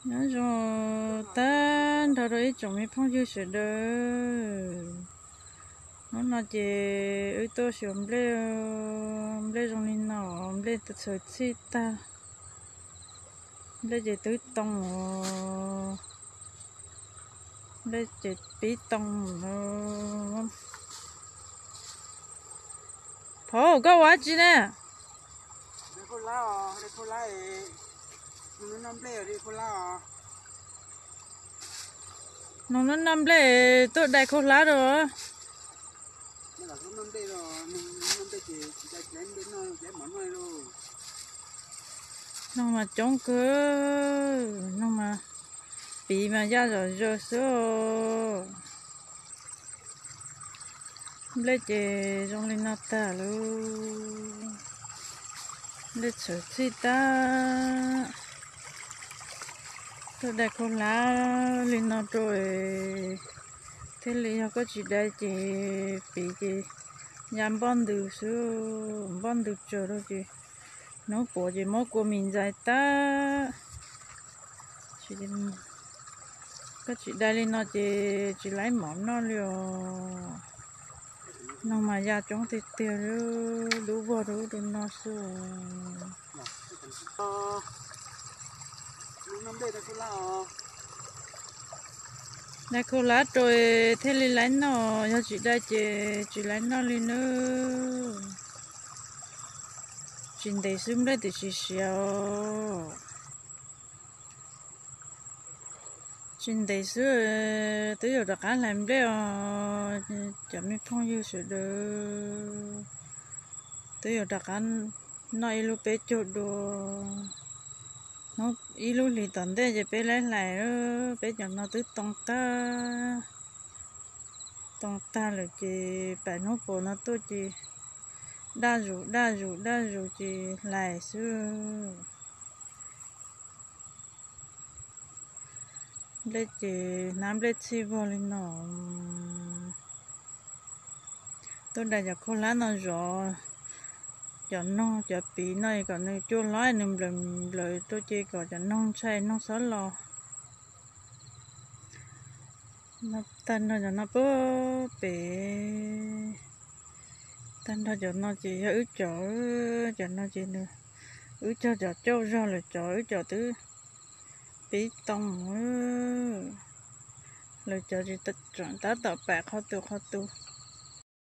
Nyob zoo tag nrho rau ib tsoom me phooj ywg sawv daws. Hnub no ces wb tuaj xyuas nplej, nplej zoo li no, nplej txhawv txhij tag. Nplej ces twb too, nplej ces pib too. Phauj, koj ua dab tsi ne? Noog noj nplej tuaj dai khaub hlab rau. Noog mas coob kawg, noog mas piv mas yaj zom zaws xwb. Nplej ces zoo li no tag lauj. Nplej txhawv txhij tag. Tuaj dai khaub hlab li no rau thiaj li, yog koj tsis dai ces piv ces ya npoj ntws xwb, npoj ntws tsawg rau ces hnub puav ces muab kua mis ntxais tag. Koj tsis dai li no ces tsis laib mov noj li os. Noog mas ya coob tiag tiag, lub vog rau ub rau no xwb. Dai khaub hlab rau thiaj li laib noj, yog tsis dai ces tsis laib noj li nawb. Tsis ntev xwb nplej twb siav siav os. Tsis ntev xwb twb yuav rov qab hlais nplej os cov me phooj ywg sawv daws. Twb yuav rov qab noj ib lub peb caug dua. Hnub ib lub hlis tom ntej ces peb laib hlais, peb cov no twb too tag. Too tag lawm ces pais hnub puav no tuaj ces daj zus daj zus daj zus ces hlais xwb. Nplej ces hnab nplej txhij vog li no. Tuaj dai cov khaub hlab no zov cov noog cov piv no kom nws cua hlob nws nplawm nplawm rau ces kom cov noog ntshai noog xob los. Tag nrho cov no puag pem, tag nrho cov no ces yog wb cov, cov no ces nws, wb cog cov cauj zog lawm, cov wb cov twb pib too. Lawv cov tseem tab tom pais qhov tus qhov tus.